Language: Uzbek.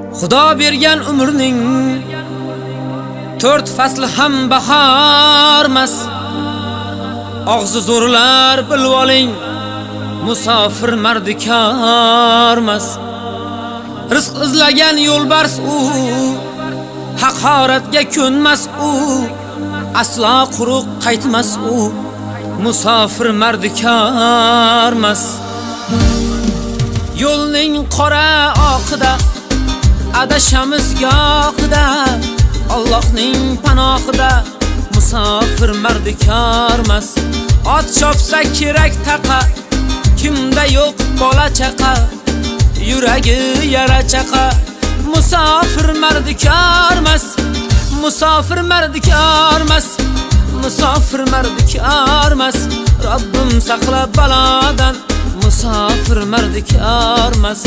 Xudo bergan umrning 4 fasli ham bahormas. Og'zi zo'rlar bilib oling, musofir mardikormas. Rizq izlagan yo'lbars u, haqoratga ko'nmas u, aslo quruq qaytmas u, musofir mardikormas. Yo'lning qora oqida adashamiz gohida, Allohning panohida musofir mardikormas. Ot chopsa kerak taqa, kimda yo'q bola chaqa, yuragi yara chaqa, musofir mardikormas. Musofir mardikormas, musofir mardikormas. Robbim saqla balodan, musofir mardikormas.